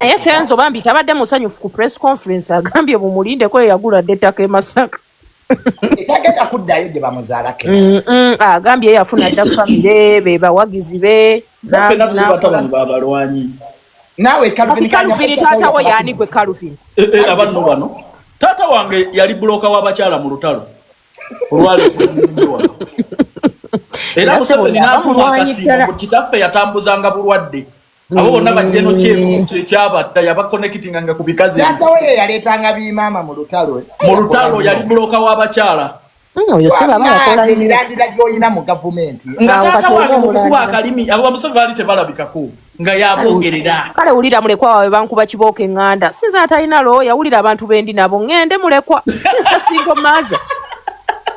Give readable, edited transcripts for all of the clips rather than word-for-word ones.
Naye Kenzo bambi tabadde musanyufu ku press conference, agambye mumulindeko, yagula dda ettaka e Masaka. Tagenda kuddayo gye bamuzaala ke. Agambye yafuna dda famire be, bawagizi be. Ffenna tuli batabani babalwanyi. Naawe. Kati Calvin, taata wo yaani gwe Calvin? Eh, eh, abanno bano, taata wange yali buloka w'abakyala mu lutalo olwaleeta emirembe wano, era Era Museveni sebo, n'atuma bamulwanyi akasiimo ddala. mbu kitaffe yatambuzanga bulwadde, abo bonna bajjeno kyefu kyekyabatta, yabakonekitinganga ku bikazi. Taata we ye yaleetanga bimaama mu lutalo. Mu lutalo yali buloka w'abakyala. Oyo sebo aba yakola nnyo. Emirandira gy'olina mu gavumenti. Nga Awo taata kati wange oba mu kukuba omulandira. akalimi, abo bamuseveni baali tebalabikako, nga yaboogerera. Kale wulira, mulekwa wawe bankuba kibooko eŋŋanda, sinza atalina looya. Wulira abantu bendi nabo, ŋŋende mulekwa, sinza single mother,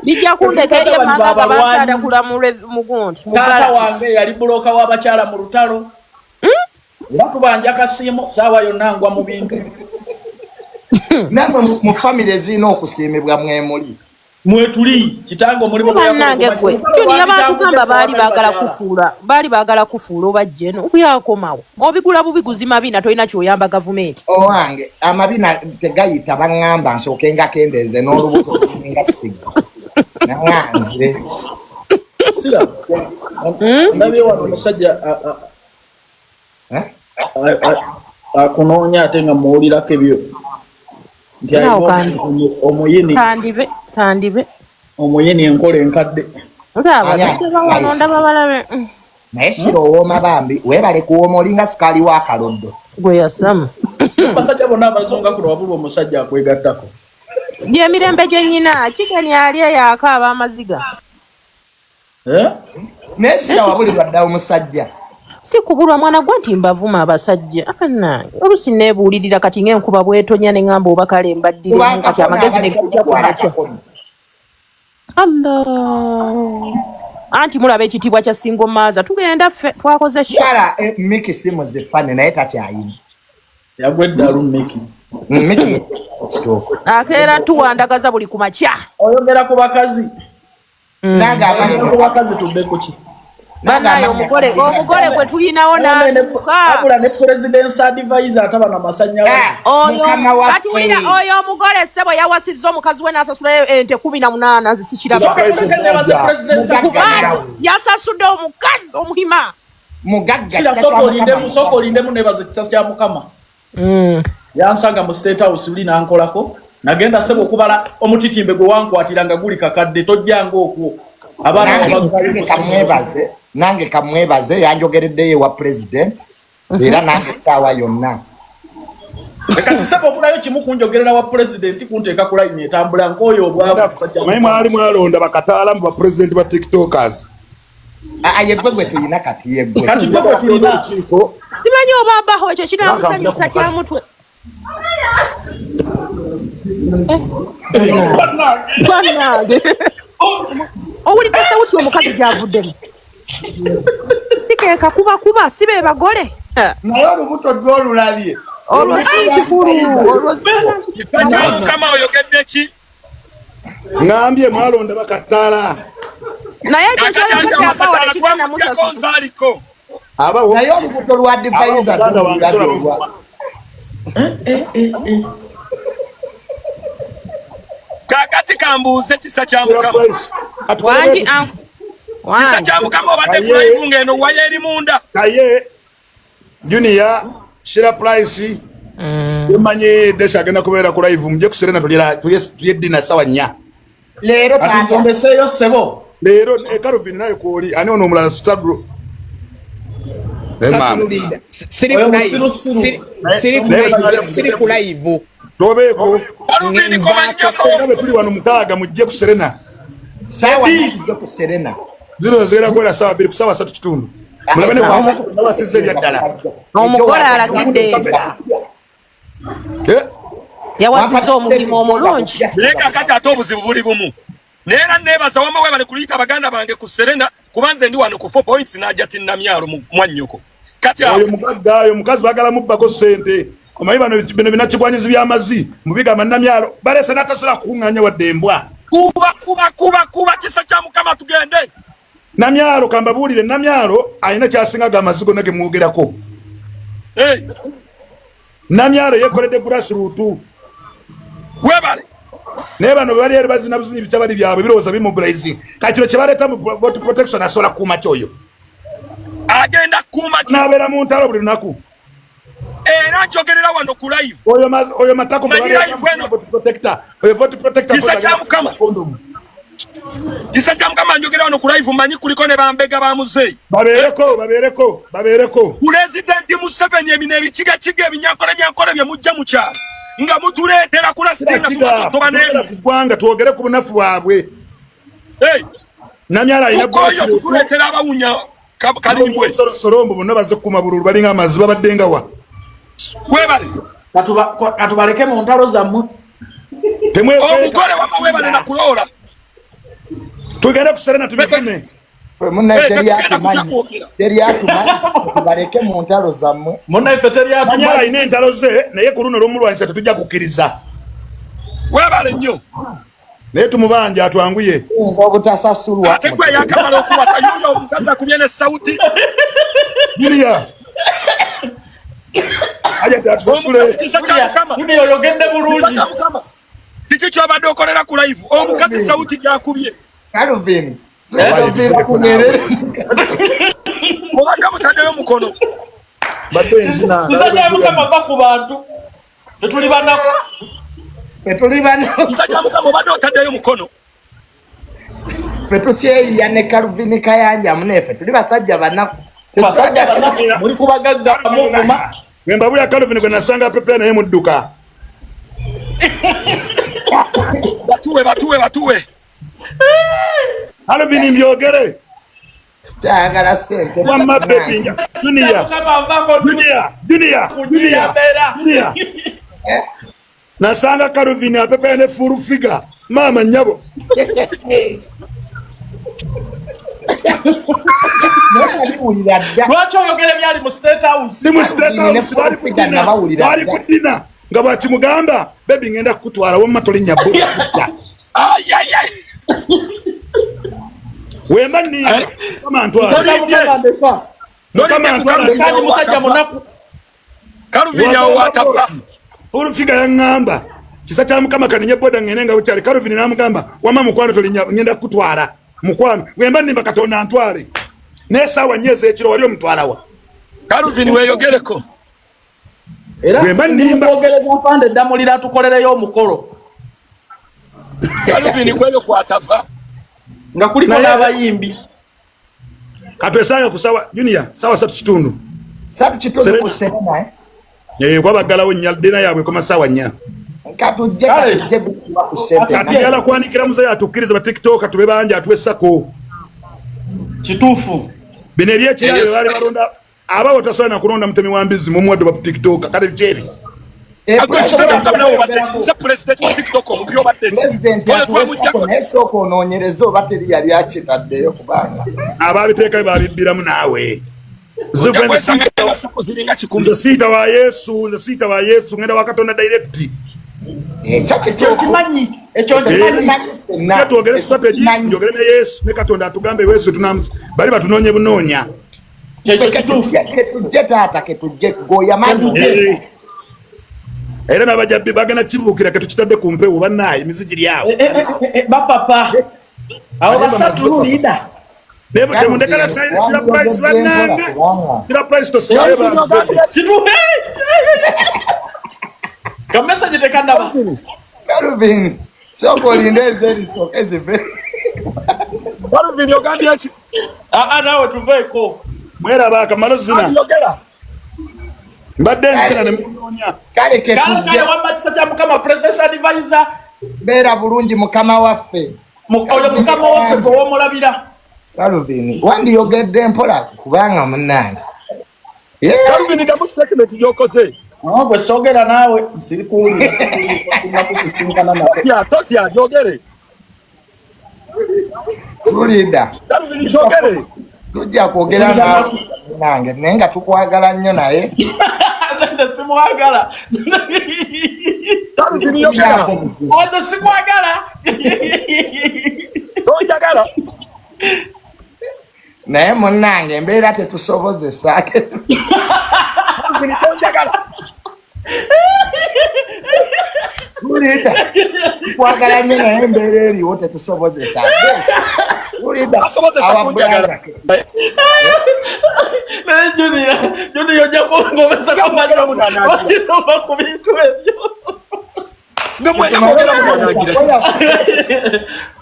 bijja kundeka eri Batabani emmanga nga babalwanyi. bansaadakula mu gundi mu Taata galaxy. wange yali buloka w'abakyala mu lutalo, era tubanja kasiimo saawa yonna ngwa mu bintu. Nammwe mu famire ezirina okusiimibwa mwemuli. Mwetuli, kitange omulimu gwe yakola Bannange okuva gwe lutalo Junior, lwabitambudde baatugamba baali awatali baagala bakyala. kufuula, baali baagala kufuula oba jeno obyakomawo obigula bubi guzima bina, tolina kyoyamba gavumenti. Owange amabina tegayita, baŋŋamba nsooke ngakendeeze n'olubuto nga sigga naŋanzire. Sira ndabye wano omusajja Eh? akunoonya, ate nga muwulirako ebyo nti alina Naawe kandi. omuyini. Kandibe kandibe. Omuyini enkola enkadde. Ndaba Ani abasajja bawano. Nice. Ndaba balabe. Naye sira owooma bambi, weebale kuwooma, olinga sukaali w'akaloddo. Gwe yasamu. Abasajja bonna abazunga kuno, wabula omusajja akwegattako. Gyemirembe gye nnyina kigeni ali eyo akaaba amaziga. Eh? Naye sira wabulirwa ddala omusajja. Si kubulwa mwana gwe nti mbavuma abasajja. Abanange, olusi neebuulirira kati ng'enkuba bwetonya ne ŋŋamba oba kale mbaddiremu, kati amagezi ne gajja ku makya. Allah, anti mulaba ekitiibwa kya single mother, tugenda ffe twakoze show. Kyala Miki simu zifane naye takyayina. Yagwa eddalu Miki. Miki kituufu. Akeera tuwandagaza buli ku makya. Oyogera ku bakazi. Nange Oyogera amannya ku bakazi, tudde ku ki? Banaye, omugole gwe tulinawo n'atuuka. Wabula ne president's advisor ataba na masanyalaze. Oyo Mukama waffe. kati wulira, oyo omugole ssebo yawasizza omukazi we n'asasulayo ente 18, nze sikiraba. Sooka muleke nebaze president's Mugagga advisor. nawe. Yasasudde omukazi omuhima. Mugagga. Sira, sooka olindemu, sooka olindemu, nebaze ekisa kya Mukama. Yansanga mu State House luli nankolako, nagenda sebo okubala omutitimbe gwe wankwatira nga guli kakadde, tojjanga okwo abaana Nange babazaayo nange ku ssomero. Kamwebaze, nange kamwebaze, yanjogereddeyo ewa president, era nange essaawa yonna. Kati sebo obulayo kimu kunjogerera wa president, kunteeka ku layini etambula nk'oyo obwavu, kisa kya Omanyi Mukama. mwali mwalonda bakataalamu ba president ba TikTokers. Aa, yeggwe gwe tulina kati, yeggwe. Kati gwe gwe tulina. Olukiiko. Simanyi oba abaho ekyo kinamusanyusa. N'akambira ku Kya mutwe. Bannange, owulidde sawuti omukazi gyavuddemu, sikeeka kuba kuba si be bagole. Naye olubuto lwolulabye. Olwo si kikulu, olwo si Mukama, oyogedde ki? Ŋŋambye mwalonda bakataala. Naye ekyo kyoyogedde abawo tekigenda Twamugjako musasuza. nzaaliko. Abawo Naye olubuto lwa advisor Muganda wange sola. lwolulabye olwa Kakati kambuuze, kisa kya Kira Mukama. Price. Atukole Wangi. bwetu. Kisa Wangi. kya Mukama, obadde Aye. ku live ng'eno waya eri munda. Kaye Junior Shira Price, emanyi desha agenda kubeera ku live, mujje ku Serena tulye dinner sawa 4. Leero Kati taata. ntombeseeyo ssebo. Leero e Calvin naye kwoli, ani ono omulala, Stabro. Maama. Satunulinda. Siri Oyo ku live. musirusiru. Siri ku live, siri ku live. Tobeeko. Calvin, komanyoko. Nga bwe tuli wano 6, mujje ku Serena. Saawa 4 tujje ku Serena. Zino zigenda kuwera sawa 2 ku sawa 3 kitundu, mulabe ne nawasizza ebyaddala. Omugole alagidde. Eh, Yawasizza omulimu omulungi. Naye kakati ate obuzibu buli bumu, naye era neebaza wama webale kuliyita baganda bange ku Serena, kuba nze ndi wano ku 4 points n'ajja tinnamyalo mwannyoko kati awo. Oyo mugagga, oyo mukazi bagala mubbako ssente. Omanyi bano bino binakigwanyizi by'amazzi mubigamba namyalo balese n'atasobola kukuŋŋaanya wadde embwa. Kuba kuba kuba kuba, kisa kya Mukama, tugende. Namyalo kambabuulire, Namyalo alina kyasingaga amazzi gonna ge mwogerako. Hey. Namyalo yekoledde grassroot. Webale. Naye bano bali eri bazina buzinyi bikyabali byabwe birowooza bimobilizing. Kati kino kye baleeta mu vote protection asobola kukuuma ki oyo? Agenda kukuuma ki? N'abeera mu ntalo buli lunaku. Era njogerera wano ku live. Oyo matako gwe baleeta mu vote protector. Oyo vote protector. Kisa kya Mukama. Condom. Kisa kya Mukama njogera wano ku live mmanyi kuliko ne bambega ba muzeeyi. Babeereko, babeereko, babeereko. Pulezidenti Museveni ebino ebikigakiga ebinyankole nyankole bye mujja mu kyalo nga mutuleetera kulasitinga tubatoba n'ebyo. Ku ggwanga twogere ku bunafu bwabwe. Namyala alina Tukooye okutuleetera abawunya kalimbwe. Solombo bonna bazze kukuuma bululu balinga amazzi babadde nga wa. Webale. Katubaleke mu ntalo zammwe. Omugole wamma webale na kuloola. Tugende ku Serena tubivume. Teri atumanyi tubaleke mu ntalo zammwe. Munnaffe teri atumanyi. Manyala alina entalo ze naye ku luno olw'omulwanyisa tetujja kukkiriza. Webale nnyo. Naye tumubanja atwanguye. Obutasasulwa. Ate gwe yakamala okuwasa yuyo omukazi akubye ne sawuti. Julia. Aja tatusasule. Julia oyogedde bulungi. Kiki ky'obadde okolera ku live? Omukazi sawuti gy'akubye. Calvin. Obadde mutaddeyo mukono. Badde nzina. Musajja Mukama va ku bantu. Tetuli banaku. Tetuli banaku. Musajja Mukama obadde otaddeyo mukono. Ffe tukyeyiya ne Calvin Kayanja muneffe tuli basajja banaku. Basajja banaku muli ku bagagga muvuma. Gwe mbabulira Calvin gwe nasanga pepe naye mudduka. Batuwe batuwe batuwe. Calvin mbyogere. Kyagala ssente. Wamma baby nja. Junior. Junior, Junior, Junior. Junior. Nasanga Calvin apepe ne full figure. Mama nnyabo. Lwaki oyogera ebyali mu State House? Si mu State House, bali ku dinner. Bali ku dinner. Nga bw'akimugamba, baby ngenda kukutwala wamma tolinnya boda. Ay, ay, ay. Wemba nninga, Mukama antwale. Mukama antwale. Kandi musajja munaku. Calvin awo watafa. Full figure yaŋŋamba. Kisa kya Mukama kaninye boda ngende nga bukyali. Calvin n'amugamba, wamma mukwano tolinnya, ngenda kukutwala. Mukwano, wemba nnimba Katonda antwale. N'essaawa nnya ez'ekiro wali omutwala wa? Calvin weeyogereko. Era Wemba nnimba. Okwogereza afande Ddamulira atukolereyo omukolo. Calvin kweyo kwatava. Nga kuliko n'abayimbi. Katwesange ku ssaawa, Junior, ssaawa 3:15. 3:15 ku Serena, eh? Eh, kuba baggalawo nnya, ddina yaabwe ekoma ssaawa 4. Katujje, katujje kuba ku Serena. Kati njagala kwanikira muzeeyi atukkirize ba TikTok tube bangi atuwe sako. Kituufu. Bino eby'ekirabo bye baali balonda, abawo tasobola na kulonda mutemi wa mbizzi mumuwadde ba TikTok, kale biki ebi? Naye sooka onoonyereze oba teri yali akitaddeyo kubanga ababiteekayo babibbiramu naawe. Nze siita wa Yesu, nze siita wa Yesu, ngenda wa Katonda direct. Ekyo nkimanyi, ekyo nkimanyi. Twogere strategy, njogere ne Yesu, ne Katonda atugambe Yesu bali batunoonye bunoonya. Ekyo kituufu. Ketujje taata, ketujje goya manyi. Era n'abajja bagenda kibuukira ketukitadde ku mpewo bannaaye emizigi giri awo. Bapapa. Awo basatu leader. Temundekera Kira Price bannange. Kira Price tosikayo ba. Ka message tekandaba. Calvin, sooka olinde ezerisooka ezive. Calvin ogambye ki? Ah, naawe tuveeko. Mweraba akamalo zina. Mbadde nzina ne munoonya. Kale ketujje. Kale wamma kisa kya Mukama Presidential Advisor. Beera bulungi mukama waffe. Oyo mukama waffe gwe w'omulabira. Calvin, wandiyogedde mpola kubanga munnange. Calvin gamu statement gy'okoze. Gwe soogera naawe, nsirikuwulira, sinnakusisinkana nako. Totya, gyogere. Tulinda. Calvin kyogere. Tujja kwogera naawe munnange, naye nga tukwagala nnyo naye. Nze simwagala. Calvin yogera. Nze sikwagala. Tonjagala. Naye munnange embeera tetusobozesa. Calvin tonjagala. Tulinda twagala nnyo naye embeera eriwo tetusobozesa. Tulinda Asobozesa our kunjagala. brother. Naye Junior, Junior ojja kungobesa kumanova ku bintu ebyo. Nga mwena mwogera munangira.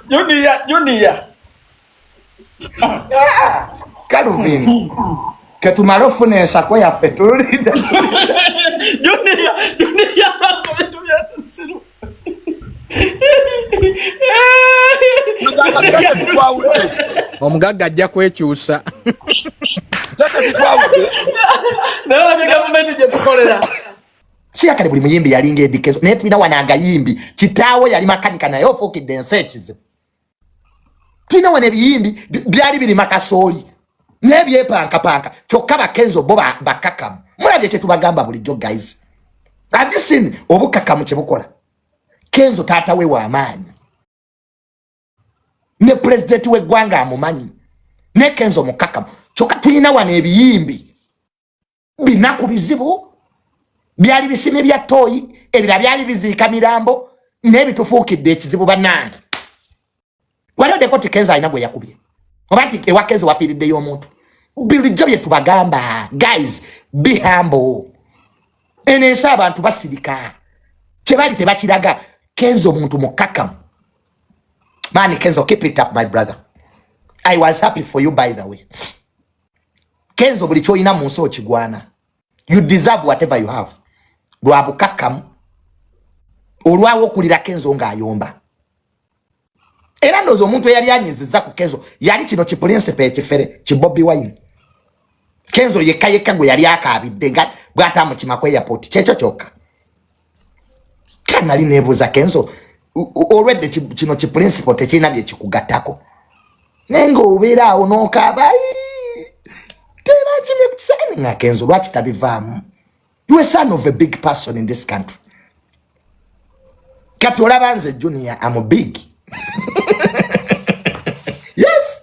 Junior, Junior. Calvin, ketumale ofuna ensako yaffe tulinda. Junior, Junior ku bintu bya kisiru. Mugamba sente zitwawudde. Omugagga ajja kwekyusa. Sente zitwawudde. Naye olabye gavumenti gye tukolera. Siyakale buli muyimbi yalinga Eddy Kenzo, naye tulina wano agayimbi kitaawo yali makanika naye ofuukidde ensi ekizibu. Tulina wano ebiyimbi byali birima kasooli naye byepankapanka, kyokka bakenzo bo bakakamu. Mulabye kye tubagamba bulijjo guys. Have you seen obukakamu kye bukola? Kenzo taata we w'amaanyi ne pulezidenti w'eggwanga amumanyi, ne Kenzo mukakamu. Kyokka tulina wano ebiyimbi binaku bizibu, byali bisime bya toyi, ebira byali biziika mirambo, naye bitufuukidde ekizibu bannange. Wali oddeko nti Kenzo alina gwe yakubye oba nti ewa Kenzo wafiiriddeyo omuntu? Bulijjo bye tubagamba guys, be humble. Eno ensi abantu basirika, kyebali tebakiraga. Kenzo muntu mukakamu man. Kenzo, keep it up my brother. I was happy for you by the way. Kenzo, buli kyolina mu nsi okigwana. You deserve whatever you have lwa bukakkamu. Olwawo okulira Kenzo ng'ayomba, era ndowooza omuntu eyali anyiziza ku Kenzo yali kino kipulinsipa ekifere ki Bobi Wine. Kenzo yekka yekka gwe yali akaabidde nga bw'atamukima ku airport, kyekyo kyokka. Kanali neebuuza Kenzo, olwedde kino kipulinsipo tekirina bye kikugattako, naye ng'obeera awo n'okaaba, tebakimye ku kisaani nga Kenzo lwaki tabivaamu? You a son of a big person in this country. Kati olaba nze Junior, am big. Yes,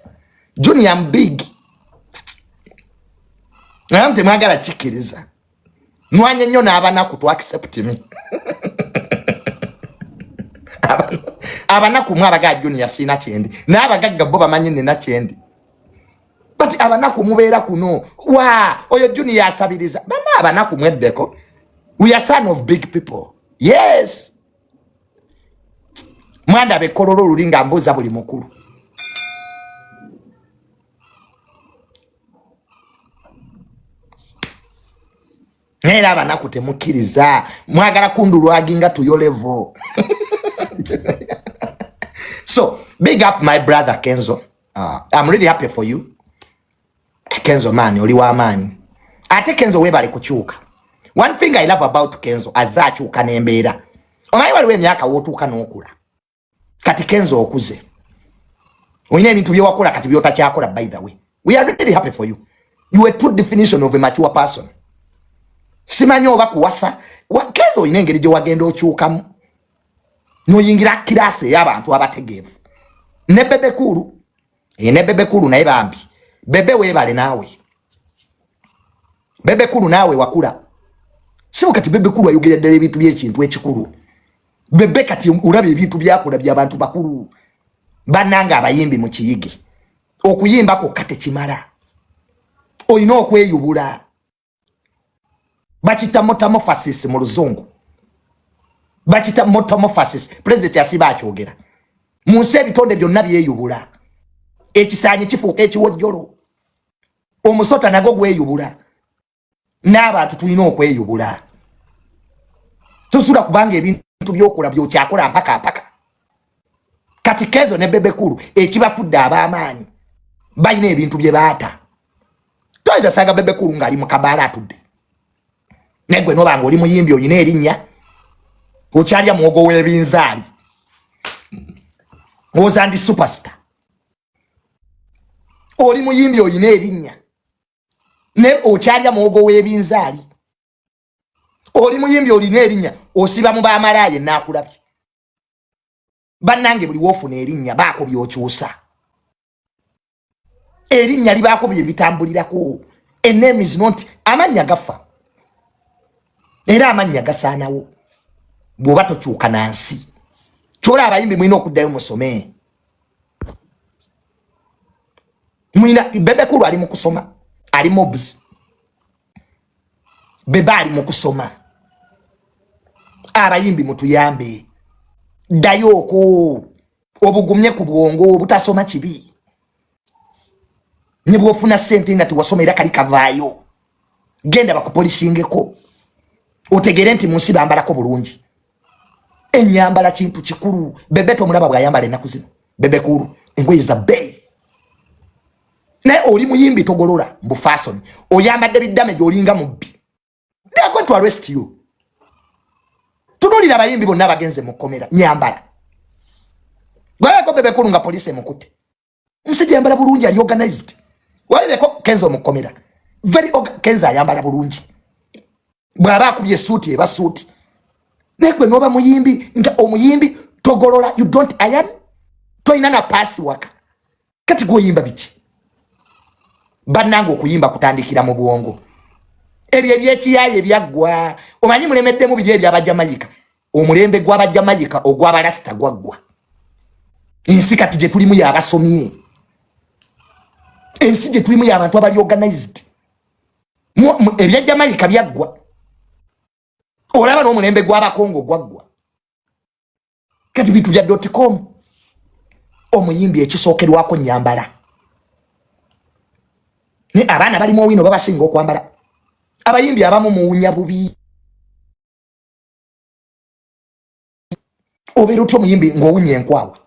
Junior, am big, naye temwagala kikkiriza. Nwanye nnyo n'abanaku to accept me. Abanaku mwe abagaa Junior siina kyendi, naye abagagga bo bamanyi nina kyendi, but abanaku mubeera kuno wa oyo Junior asabiriza. Bana abanaku mweddeko. We are son of big people. Yes, mwandaba ekkololo oluli nga mbuuza buli mukulu. Naye era abanaku temukkiriza, mwagala kundulwaginga to your level. So big up my brother Kenzo. I'm really happy for you Kenzo. Man, oli w'amaanyi. Ate Kenzo weebale kukyuka. One thing I love about Kenzo, azze akyuka n'embeera. Omanyi waliwo emyaka w'otuuka n'okula. Kati Kenzo okuze, olina ebintu byewakola kati byotakyakola. By the way, we are really happy for you. You are true definition of a mature person. Simanyi oba kuwasa Kenzo olina engeri gye wagenda okyukamu n'oyingira kiraasi ey'abantu abategeevu. Ne Bebe Cool, ne Bebe Cool naye bambi. Bebe weebale naawe. Bebe Cool naawe wakula sibo. Kati Bebe Cool ayogera ddala ebintu by'ekintu ekikulu. Bebe kati olaba ebintu byakola by'abantu bakulu. Bannanga abayimbi mu kiyige, okuyimba kwokka tekimala, olina okweyubula. Bakita metamorphosis mu luzungu, bakita metamorphosis. President yasiba akyogera. Mu nsi ebitonde byonna byeyubula. Ekisaanyi kifuuka ekiwojjolo, omusota nagwo gweyubula, n'abantu tulina okweyubula. Tosula kubanga ebintu byokola byokyakola mpaka mpaka kati. Kenzo ne Bebe Cool ekibafudde ab'amaanyi, balina ebintu bye baata. Toyinza sanga Bebe Cool ng'ali mu kabaala atudde, naye gwe noba nga oli muyimbi olina erinnya okyalya muwogo w'ebinzaali, oza ndi superstar. Oli muyimbi olina erinnya ne okyalya muwogo w'ebinzaali. Oli muyimbi olina erinnya osiba mu bamalaaya. Naakulabye bannange, buli woofuna erinnya baako byokyusa. Erinnya libaako bye bitambulirako. A name is not, amannya gafa. Era amannya gasaanawo bw'oba tokyuka na nsi. Kyola abayimbi mulina okuddayo musome. Mulina Bebe Cool ali mu kusoma, ali mobs. Bebe ali mu kusoma. Abayimbi mutuyambe. Ddayo okwo obugumye ku bwongo, obutasoma kibi. Ne bw'ofuna ssente nga tewasoma era kali kavaayo. Genda bakupolisingeko otegeere nti mu nsi bambalako bulungi. Ennyambala kintu kikulu. Bebe tomulaba bw'ayambala ennaku zino. Bebe Cool engoye za bbeeyi. Naye oli muyimbi togolola mbu fashion, oyambadde biddamage olinga mubbi. They are going to arrest you. Tunuulira abayimbi bonna abagenze mu kkomera nyambala. Gwaleko Bebe Cool nga poliisi emukutte. Omusajja ayambala bulungi, ali organized. Walebeko Kenzo mu kkomera. Very Kenzo ayambala bulungi. Bw'aba akubye suuti eba suuti. Naye gwe n'oba muyimbi nga omuyimbi togolola, you don't iron, tolina na paasi waka. Kati gw'oyimba biki? Bannange okuyimba kutandikira mu bwongo. Ebyo eby'ekiyaaye byaggwa. Omanyi mulemeddemu biri eby'Abajamaica. Omulembe gw'Abajamaica ogw'Abalasita gwaggwa. Ensi kati gye tulimu y'abasomye. Ensi gye tulimu y'abantu abali organized. Ebya Jamaica byaggwa. Olaba n'omulembe gw'Abakongo gwaggwa. Kati bintu bya .com. Omuyimbi ekisookerwako nnyambala. Ne abaana balimu owino babasinga okwambala. Abayimbi abamu muwunya bubi. Obeera otya omuyimbi ng'owunya enkwawa?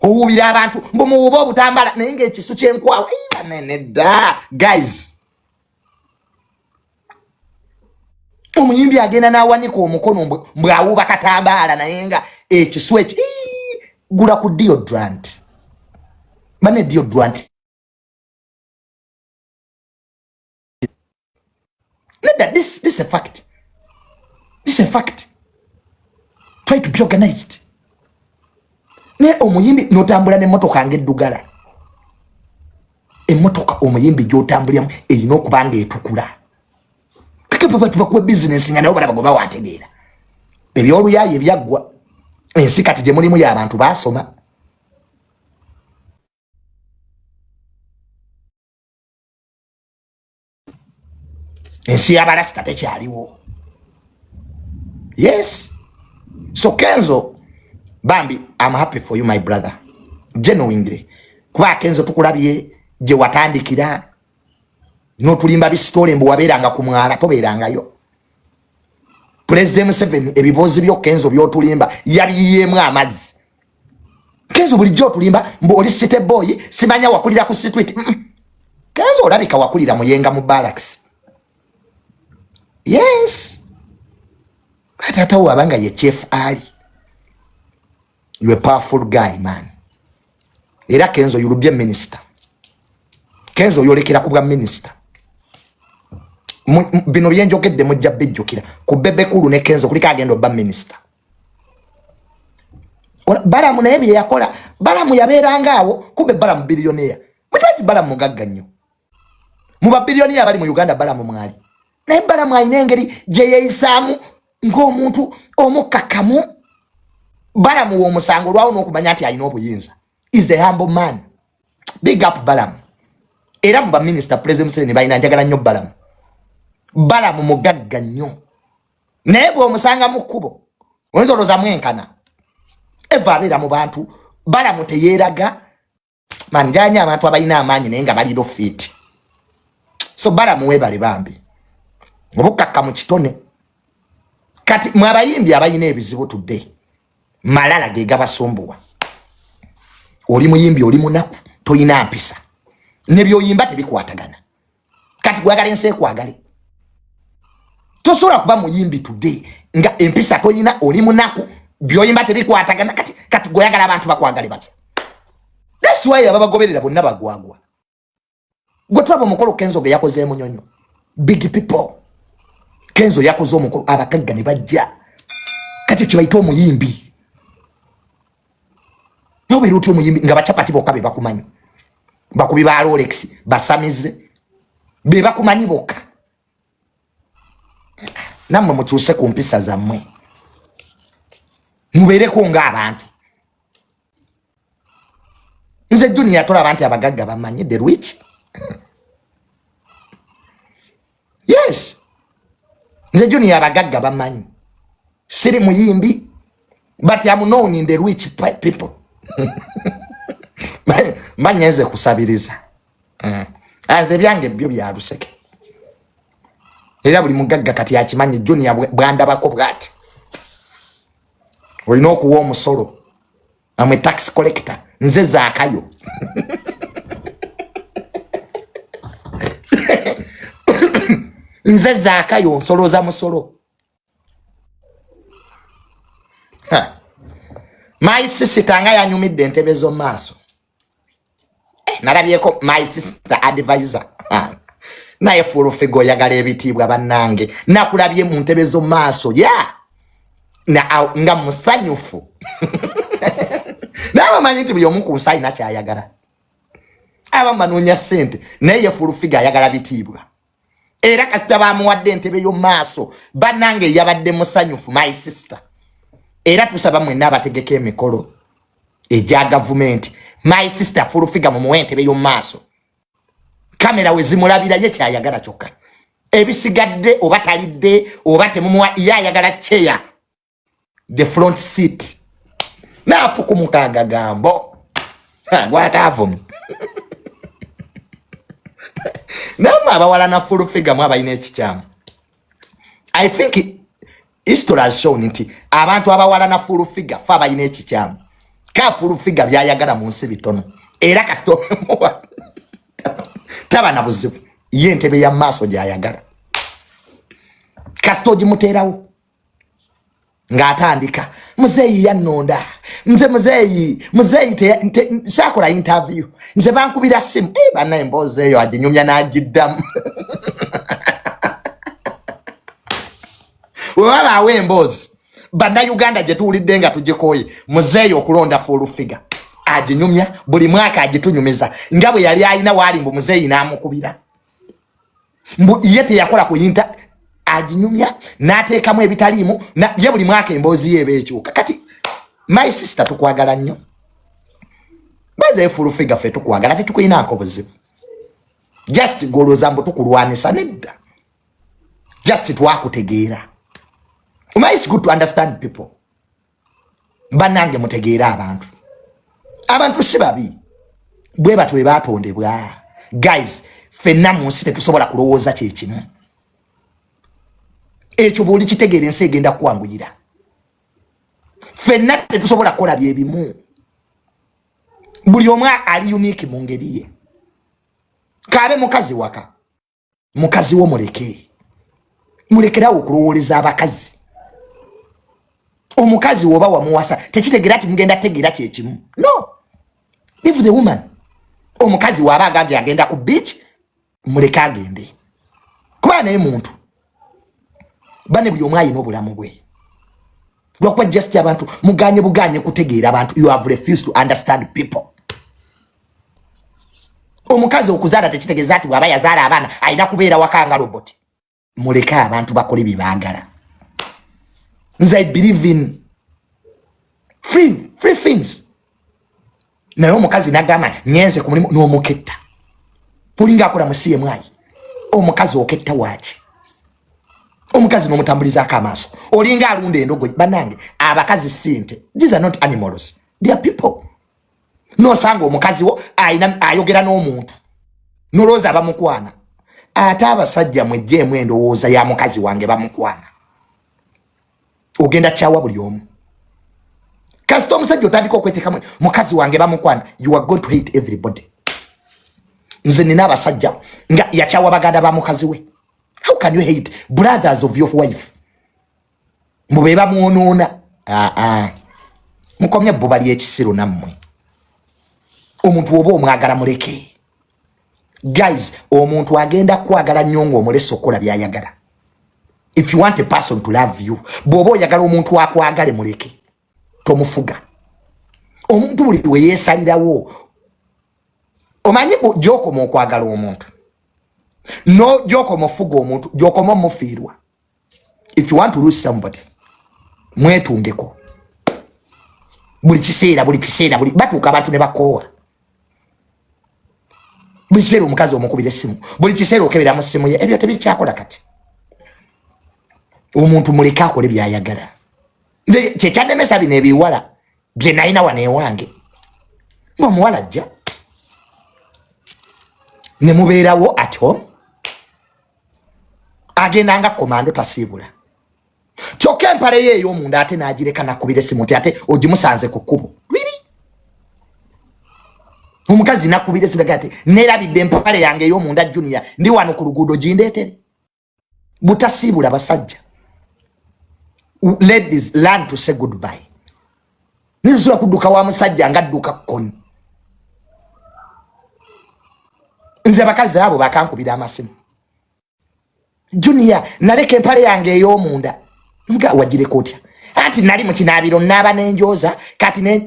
Owuubira abantu mbu muwuube obutambala naye ng'ekisu ky'enkwawa. Nedda guys. Omuyimbi agenda n'awanika omukono mbwe awuuba katambaala naye nga ekisu ekyo. Gula ku deodorant. Bane deodorant. Nedda, this is a fact. This is a fact. Try to be organized. Ne omuyimbi n'otambula n'emmotoka ng'eddugala. Emmotoka omuyimbi gy'otambuliramu erina okuba ng'etukula. Kake bwe batu bakuwa bizinensi nga nabo balaba gwe bawategeera. Eby'oluyaaye byaggwa. Ensi kati gye mulimu y'abantu baasoma. Ensi y'abalasita tekyaliwo. Yes. So Kenzo, bambi, I'm happy for you my brother. Genuinely. Kuba Kenzo tukulabye gye watandikira n'otulimba bisitole mbu wabeeranga ku mwala, tobeerangayo. President Museveni ebiboozi byo Kenzo by'otulimba yabiyiyeemu amazzi. Kenzo bulijjo otulimba mbu oli city boy, simanya wakulira ku street. Kenzo olabika wakulira Muyenga mu barracks. Yes. Taata wo abanga ye Chief Ali. You a powerful guy man. Era Kenzo you will be a minister. Kenzo oyolekera ku bwa minister. Bino byenjogedde mujja bijjukira. Ku Bebe Cool ne Kenzo kuliko agenda obba minister. Balamu naye bye yakola, Balamu yabeeranga awo, kumbe Balamu billionaire. Mukimanyi Balamu mugagga nnyo. Mu ba billionaire abali mu Uganda Balamu mwali. Naye Balamu alina engeri gye yeeyisaamu ng'omuntu omukkakkamu. Balamu w'omusango olwawo n'okumanya nti alina obuyinza. Is a humble man. Big up Balamu. Era mu ba minister President Museveni balina njagala nnyo Balamu. Balamu mugagga nnyo. Naye bw'omusanga mu kkubo oyinza olowooza mwenkana. Eva abeera mu bantu. Balamu teyeeraga. Man, njagala abantu abalina amaanyi naye nga baliro fit. So Balamu weebale bambi. Obukkakka mu kitone. Kati mwe abayimbi abalina ebizibu today, malala ge gabasumbuwa. Oli muyimbi, oli munaku, toyina mpisa. Ne by'oyimba tebikwatagana. Kati gwagala ensi ekwagale. Tosobola kuba muyimbi today nga empisa toyina, oli munaku, by'oyimba tebikwatagana. Kati gwagala abantu bakwagale batya? That's why ababagoberera bonna bagwagwa. Gwe tulaba omukolo Kenzo ge yakoze Munyonyo. Big people. Kenzo yakoze omukolo abagagga ne bajja. Kati kibayita omuyimbi. Nobeera otya omuyimbi nga bacapati bokka be bakumanyi. Bakubi ba Rolex, basamize be bakumanyi bokka. Nammwe mukyuse ku mpisa zammwe, mubeereko ng'abantu. Nze Junior tolaba nti abagagga bamanyi the rich? Yes, nze Junior abagagga bamanyi. Siri muyimbi, but am known in the rich people. Manya nze kusabiriza. Nze byange byo bya luseke, era buli mugagga kati akimanyi. Junior bwandabako bwati, olina okuwa omusolo. Amwe tax collector, nze Zaakayo. Nze Zaakayo, nsoloza musolo. My sister nga yanyumidde entebe z'omu maaso. Nalabyeko my sister advisor. Naye Full Figure oyagala ebitiibwa bannange. Nakulabye mu ntebe z'omu maaso ya nga musanyufu. Naye bamanyi nti buli omu ku nsi alina kyayagala. Abamu banoonya ssente, naye ye Full Figure ayagala bitiibwa. Era kasita bamuwadde entebe y'omu maaso, bannange yabadde musanyufu my sister. Era tusaba mwenna abategeka emikolo egya gavumenti, my sister Full Figure mumuwe entebe y'omu maaso. Kamera we zimulabira, ye kyayagala kyokka. Ebisigadde oba talidde oba temumuwa, ye ayagala chair, the front seat. Naafukumuka agagambo gwataavumye. Nammwe abawala na Full Figure mu abalina ekikyamu, I think history has shown nti abantu abawala na Full Figure fe abalina ekikyamu. Ka Full Figure byayagala mu nsi bitono, era kasita taba na buzibu, ye entebe ya maaso gyayagala. Kasita ogimuteerawo ng'atandika, muzeeyi yannonda nze, muzeeyi, muzeeyi saakola interview, nze bankubira simu. Banna, emboozi eyo aginyumya n'agiddamu. Bwe wabaawo emboozi Bannayuganda gye tuwulidde nga tugikooye, muzeeyi okulonda Full Figure, aginyumya buli mwaka, agitunyumiza nga bwe yali alina waali mbu muzeeyi n'amukubira mbu ye teyakola kuyinta. Aginyumya n'ateekamu ebitaliimu. Ye buli mwaka emboozi ye eba ekyuka. Kati my sister, tukwagala nnyo. Baze Full Figure, ffe tukwagala, tetukuyinaako buzibu. Just golooza mbu tukulwanisa, nedda, just twakutegeera. Omanyi, it's good to understand people. Bannange, mutegeere abantu. Abantu si babi, bwe batyo bwe batondebwa. Guys, ffenna mu nsi tetusobola kulowooza kyekimu. Ekyo bw'oli kitegeera, ensi egenda kukwanguyira. Ffenna tetusobola kukola byebimu. Buli omu ali unique mu ngeri ye. Kaabe mukazi waka, mukazi wo muleke, mulekerawo okulowooleza abakazi. Omukazi woba wamuwasa tekitegeera ti mugenda tegeera kyekimu. No, leave the woman. Omukazi waaba agambye agenda ku beach, muleke agende, kuba naye muntu bane. Buli omu alina obulamu bwe. Lwakuba just abantu muganye buganye kutegeera abantu. You have refused to understand people. Omukazi okuzaala tekitegeeza nti bw'aba yazaala abaana alina kubeera waka nga robot. Muleke abantu bakole bye baagala. Nze I believe in free things. Naye omukazi nagamba nyenze ku mulimu, n'omuketta, tulinga akola mu CMI. Omukazi oketta waaki? Omukazi n'omutambulizaako amaaso, olinga alunda endogoyi. Bannange, abakazi sinte, these are not animals, they are people. Nosanga omukazi wo ayina ayogera n'omuntu, nolowooza abamukwana. Ate abasajja mwejjeemu endowooza ya mukazi wange bamukwana. Ogenda kyawa buli omu. Kasita omusajja otandika okweteekamu mukazi wange bamukwana, you are going to hate everybody. Nze nina abasajja nga yakyawa baganda ba mukazi we. How can you hate brothers of your wife? Mube bamwonoona. Aa, mukomye ebbuba ly'ekisiru nammwe. Omuntu oba omwagala, muleke. Guys, omuntu agenda kwagala nnyo ng'omulese okukola byayagala. If you want a person to love you, bw'oba oyagala omuntu akwagale, muleke, tomufuga. Omuntu buli we yeesalirawo. Omanyi gy'okoma okwagala omuntu, no gy'okoma ofuga omuntu, gy'okoma omufiirwa. If you want to lose somebody, mwetundeko buli kiseera, buli kiseera, buli batuuka abantu ne bakoowa. Buli kiseera omukazi omukubira essimu, buli kiseera okebera mu ssimu ye, ebyo tebikyakola. Kati omuntu muleke akole byayagala. Nze kyekyanemesa bino ebiwala bye nalina wano ewange, ngaomuwala ajja ne mubeerawo at home, agenda nga komando, tasiibula. Kyokka empale ye ey'omunda ate n'agireka, nakubira essimu nti ate ogimusanze ku kkubo. Really? Omukazi nakubira essimu ati neerabidde empale yange ey'omunda, Junior, ndi wano ku luguudo, gindeetere. Butasiibula basajja. Ladies, learn to say goodbye. Nisobola kudduka wa musajja nga adduka kkoni. Nze abakazi abo bakankubira amasimu, Junior, naleka empale yange ey'omunda. Nga wagireka otya? Anti nali mu kinaabiro naaba nenjooza kati ne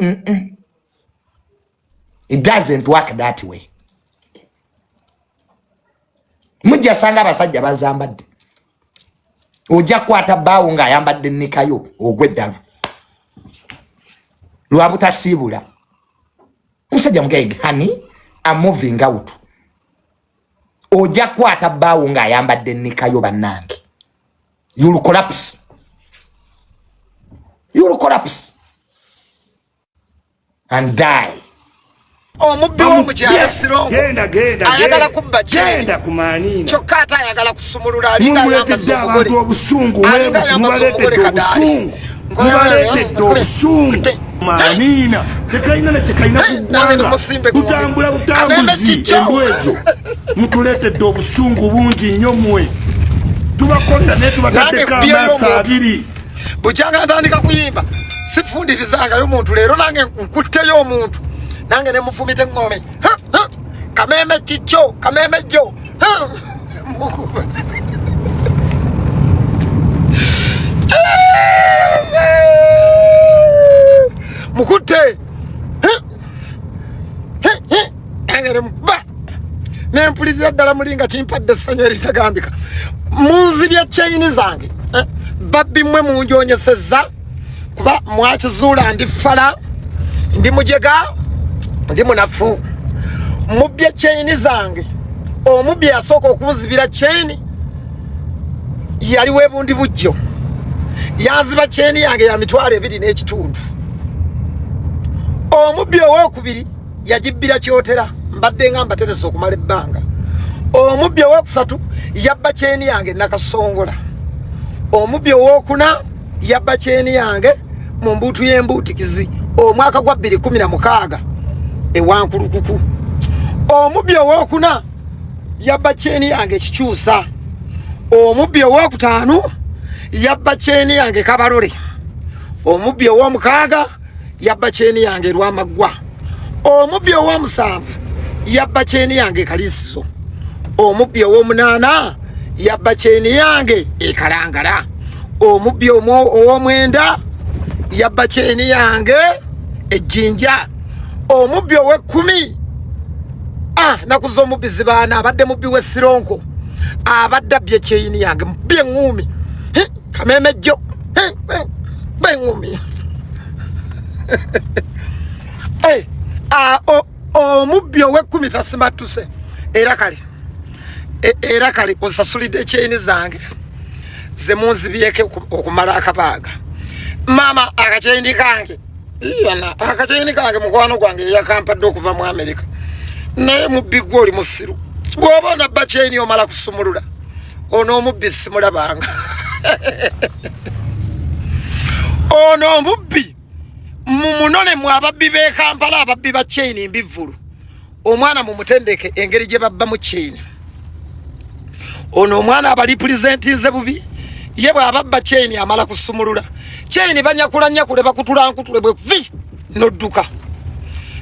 It doesn't work that way. Mujja sanga abasajja bazambadde, ojja kukwata bbaawo ng'ayambadde nnikayo ogw'eddalu lwa butasiibula. Omusajja mugege, honey, I'm moving out. Ojja kukwata bbaawo ng'ayambadde nnikayo. Bannange, you'll collapse, you'll collapse and die. Omubbi w'omukyalo Sirongo ayagala kubba kyeni, kyokka ate ayagala kusumulula. Alinga ayambaza omugole, alinga ayambaza omugole kadaali. Mubaleetedde obusungu. Maniina tekalina na kyekalina ku ggwanga, butambula butambuzi embwa ezo. Mutuleetedde obusungu bungi nnyo mmwe. Tubakoza naye tubataddeko amaaso abiri. Bukyanga ntandika kuyimba, sifundirizangayo muntu. Leero nange nkutteyo omuntu, nange nemufumita eŋŋome. Kameme kikyo, kameme jjo. Mukutte nange nemuba nempulirira ddala muli nga kimpadde essanyu eritagambika. Munzibye cheyini zange, babbi mmwe, munjonyesezza kuba mwakizuula ndi fala, ndi mujega, ndi munafu. Mubbye cheyini zange. Omubbi yasooka okunzibira cheyini yali webundi bujjo, yanziba cheyini yange ya 25,000. Omubbi owokubiri yagibbira Kyotera, mbadde nga mbateresa okumala ebbanga. Omubbi owokusatu yabba cheyini yange Nakasongola. Omubbi owokuna yabba cheyini yange mu mbuutu y'embuutikizi omwaka gwa 2016 ewankulukuku. Omubbi owokuna yabba cheyini yange Kikyusa. Omubbi owokutaano yabba cheyini yange Kabalole. Omubbi owomukaaga yabba cheyini yange Lwamaggwa. Omubbi owomusanvu yabba cheyini yange Kaliisizo. Omubbi owomunaana yabba cheyini yange Ekalangala. Omubbi owomwenda yabba cheyini yange Ejjinja. Omubbi owekumi, nakuza omubbi zibaana, abadde mubbi w'essironko, abadde abbye cheyini yange, mubbi eŋŋuumi kameme jjo beŋŋuumi. Omubbi ow'ekkumi tasimattuse. Era kale era kale osasulidde ekyeyini zange ze munzibyeko okumala akabanga. Maama, akakyeyini kange iyana, akakyeyini kange mukwano gwange eyakampadde okuva mu Amerika. Naye mubbi gwe oli musiru, bw'oba onabba kyeyini omala kusumulula. Ono omubbi simulabanga. Ono omubbi mumunone mu ababbi b'e Kampala, ababbi ba chain mbivvulu. Omwana mumutendeke engeri gye babbamu chain. Ono omwana abalipulizentinze bubi. Ye bw'ababba chain amala kusumulula chain, banyakula nyakule, bakutula nkutule, bwe vi nodduka.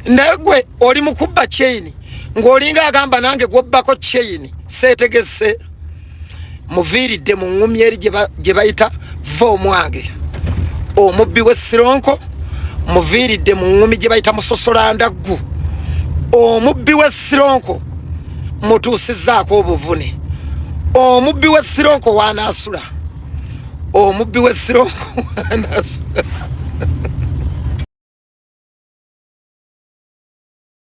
Naye gwe oli mu kubba chain ng'olinga agamba nange gwobbako chain seetegese. Muviiridde mu ŋŋumi eri gye bayita va omwange. Omubbi w'essironko muviiridde mu ŋŋumi gye bayita musosolandaggu. Omubbi w'essironko mutuusizzaako obuvune. Omubbi w'essironko w'anaasula. Omubbi w'essironko.